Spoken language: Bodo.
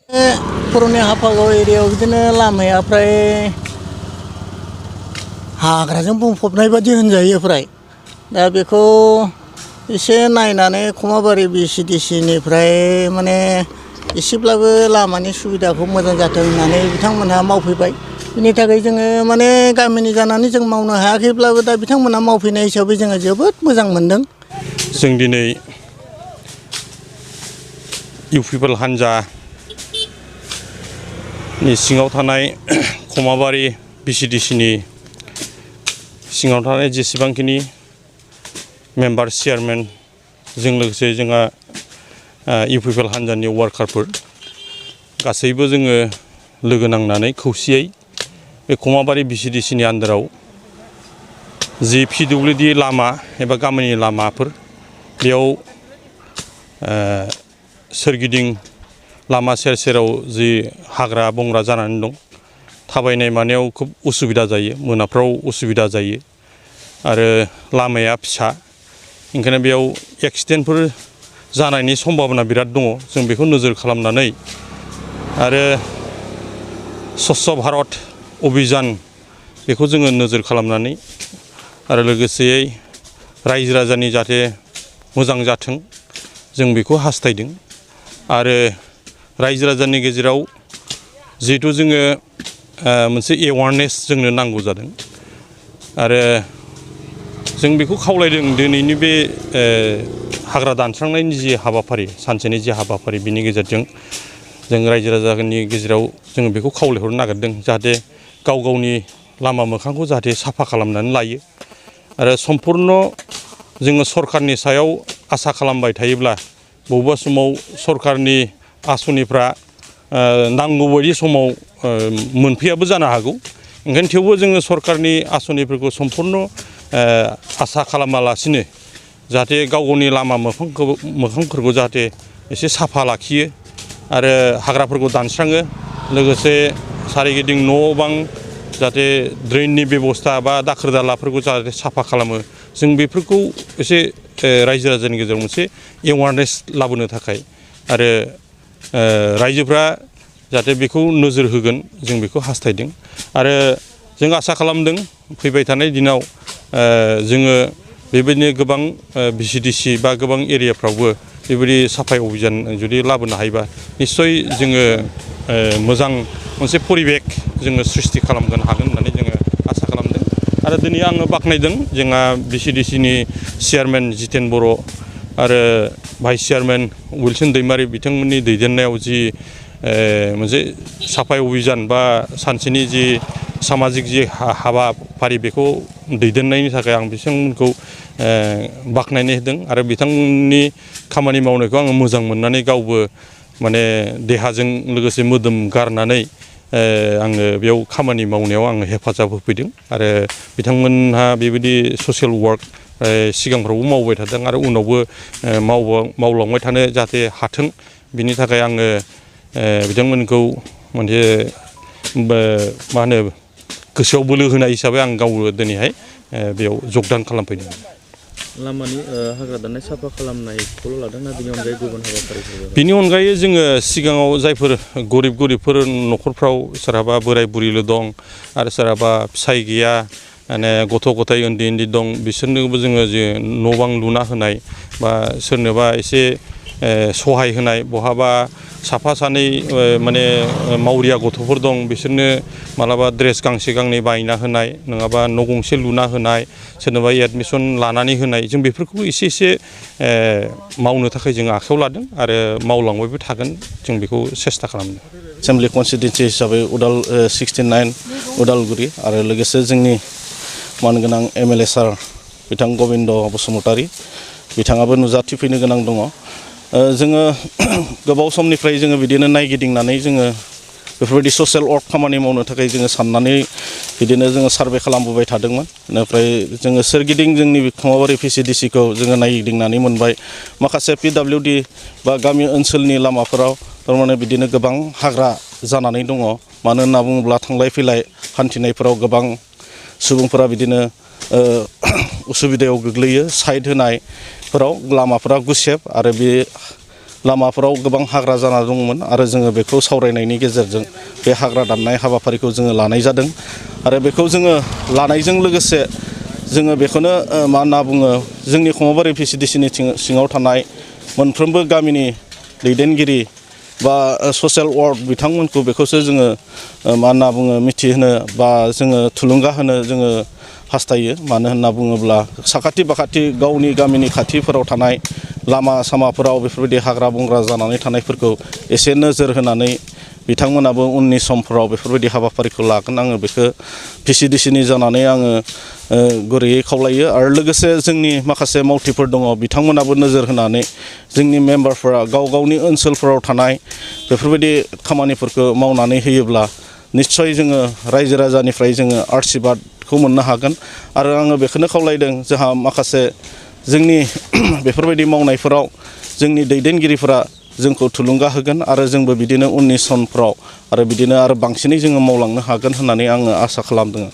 पुरुनि हाफागाव एरियायाव बिदिनो लामाया फ्राय हाग्राजों बुंफबनाय बादि होनजायो फ्राय दा बेखौ एसे नायनानै खमाबारि BCDC निफ्राय माने एसेब्लाबो लामानि सुबिदाखौ मोजां जाथों होननानै बिथांमोनहा मावफैबाय बिनि थाखाय जोङो माने गामिनि जानानै जों मावनो हायाखैब्लाबो दा बिथांमोनहा मावफैनाय हिसाबै जोङो जोबोद मोजां मोनदों। जों दिनै इउपिपिएल हान्जानि सिङाव थानाय खमाबारि BCDC-नि सिङाव थानाय जेसेबांखिनि मेम्बार चेयारमेन जों लोगोसे जोंहा इउपिपिएल हान्जानि वार्कारफोर गासैबो जोङो लोगो नांनानै खौसेयै बे खमाबारि BCDC-नि आन्दाराव जि PWD लामा एबा गामिनि लामाफोर बेयाव सोरगिदिं लामा सेर सेराव जि हाग्रा बंग्रा जानानै दं थाबायनाय मानायाव खुब उसुबिदा जायो मोनाफ्राव उसुबिदा जायो आरो लामाया फिसा ओंखायनो बेयाव एक्सिडेन्टफोर जानायनि सम्भाबना बिराद दङ जों बेखौ नोजोर खालामनानै आरो स्वच्छ भारत अभियान बेखौ जोङो नोजोर खालामनानै आरो लोगोसेयै रायजो राजानि जाहाथे मोजां जाथों जों बेखौ हास्थायदों आरो रायजो राजानि गेजेराव जिहेतु जोङो मोनसे एवारनेस जोंनो नांगौ जादों आरो जों बेखौ खावलायदों दिनैनि बे हाग्रा दानस्रांनायनि जि हाबाफारि सानसेनि जि हाबाफारि बिनि गेजेरजों जों रायजो राजानि गेजेराव जोङो बेखौ खावलायहरनो नागिरदों जाहाथे गाव गावनि लामा मोखांखौ जाहाथे साफा खालामनानै लायो आरो सम्पुर्ण जोङो सरकारनि सायाव आसा खालामबाय थायोब्ला बबेबा समाव सरकारनि आसनिफ्रा नांगौ बायदि समाव मोनफैयाबो जानो हागौ ओंखायनो थेवबो जोङो सरकारनि आसनिफोरखौ सम्पुर्ण आसा खालामालासिनो जाहाथे गाव गावनि लामा मोखांफोरखौ जाहाथे एसे साफा लाखियो आरो हाग्राफोरखौ दानस्राङो लोगोसे सारिगिदिं न' बां जाहाथे ड्रेननि बेबस्था बा दाखोर दालाफोरखौ जाहाथे साफा खालामो जों बेफोरखौ एसे रायजो राजानि गेजेराव मोनसे एवारनेस लाबोनो थाखाय आरो रायजोफ्रा जाहाथे बेखौ नोजोर होगोन जों बेखौ हास्थायदों आरो जों आसा खालामदों फैबाय थानाय दिनाव जोङो बेबायदिनो गोबां BCDC बा गोबां एरियाफ्रावबो बेबायदि साफाय अभियान जुदि लाबोनो हायोबा निस्सय जोङो मोजां मोनसे परिबेक जोङो सृष्टि खालामगोन हागोन होननानै जोङो आसा खालामदों आरो दिनै आङो बाख्नायदों जोंहा BCDC-नि चेयारमेन जितेन बर' आरो भाइस चेयारमेन उइलसन दैमारि बिथांमोननि दैदेननायाव जि मोनसे साफाय अभियान बा सानसेनि जि सामाजिक जि हाबाफारि बेखौ दैदेननायनि थाखाय आं बिथांमोनखौ बाख्नायनाय होदों आरो बिथांमोननि खामानि मावनायखौ आङो मोजां मोननानै गावबो माने देहाजों लोगोसे मोदोम गारनानै आङो बेयाव खामानि मावनायाव आङो हेफाजाब होफैदों आरो बिथांमोनहा बेबायदि ससियेल वार्क सिगांफ्रावबो मावबाय थादों आरो उनावबो मावलांबाय थानो जाहाथे हाथों बिनि थाखाय आङो बिथांमोनखौ मोनसे मा होनो गोसोआव बोलो होनाय हिसाबै आं गावबो दिनैहाय बेयाव जगदान खालामफैदों। लामानि हाग्रा दाननाय साफा खालामनायखौल' लादोंना बेनि अनगायै गुबुन हाबाफारिफोर? बेनि अनगायै जोङो सिगाङाव जायफोर गरिबफोर न'खरफ्राव सोरहाबा बोराय बुरैल' दं आरो सोरहाबा फिसाय गैया माने गथ' गथाय उन्दै उन्दै दं बिसोरनोबो जोङो जे न' बां लुना होनाय बा सोरनोबा एसे सहाय होनाय बहाबा साफा सानै माने मावरिया गथ'फोर दं बिसोरनो मालाबा ड्रेस गांसे गांनै बायना होनाय नङाबा न' गंसे लुना होनाय सोरनोबा एडमिसन लानानै होनाय जों बेफोरखौबो एसे एसे मावनो थाखाय जों आखायाव लादों आरो मावलांबायबो थागोन जों बेखौ सेस्था खालामदों। एसेमब्लि कनस्टिटुएन्सि हिसाबै 69 उदालगुरि आरो लोगोसे जोंनि मानगोनां MLA सार बिथां गबिन्द बसुमतारी बिथाङाबो नुजाथिफैनो गोनां दङ। जोङो गोबाव समनिफ्राय जोङो बिदिनो नायगिदिंनानै जोङो बेफोरबायदि ससियेल वर्क खामानि मावनो थाखाय जोङो साननानै बिदिनो जोङो सार्भे खालामबोबाय थादोंमोन बेनिफ्राय जोङो सोरगिदिं जोंनि खमाबारि BCDC-खौ जोङो नायगिदिंनानै मोनबाय माखासे PWD बा गामि ओनसोलनि लामाफोराव थारमाने बिदिनो गोबां हाग्रा जानानै दङ मानो होनना बुङोब्ला थांलाय फैलाय हान्थिनायफोराव गोबां सुबुंफोरा बिदिनो उसुबिदायाव गोग्लैयो साइड होनायफोराव लामाफोरा गुसेब आरो बे लामाफोराव गोबां हाग्रा जाना दंमोन आरो जोङो बेखौ सावरायनायनि गेजेरजों बे हाग्रा दाननाय हाबाफारिखौ जोङो लानाय जादों आरो बेखौ जोङो लानायजों लोगोसे जोङो बेखौनो मा होनना बुङो जोंनि खमाबारि VCDCनि सिङाव थानाय मोनफ्रोमबो गामिनि दैदेनगिरि बा ससियेल वार्क बिथांमोनखौ बेखौसो जोङो मा होनना बुङो मिथिहोनो बा जोङो थुलुंगा होनो जोङो हास्थायो मानो होनना बुङोब्ला साखाथि बाखाथि गावनि गामिनि खाथिफोराव थानाय लामा सामाफोराव बेफोरबायदि हाग्रा बंग्रा जानानै थानायफोरखौ एसे नोजोर होनानै बिथांमोनाबो उननि समफोराव बेफोरबायदि हाबाफारिखौ लागोन आङो बेखौ VCDCनि जानानै आङो गुरैयै खावलायो आरो लोगोसे जोंनि माखासे मावथिफोर दङ बिथांमोनाबो नोजोर होनानै जोंनि मेम्बारफोरा गाव गावनि ओनसोलफोराव थानाय बेफोरबायदि खामानिफोरखौ मावनानै होयोब्ला निस्सय जोङो रायजो राजानिफ्राय जोङो आशीर्बादखौ मोननो हागोन आरो आङो बेखौनो खावलायदों जोंहा माखासे जोंनि बेफोरबायदि मावनायफोराव जोंनि दैदेनगिरिफोरा जोंखौ थुलुंगा होगोन आरो जोंबो बिदिनो उननि समफ्राव आरो बिदिनो आरो बांसिनै जोङो मावलांनो हागोन होननानै आङो आसा खालामदों।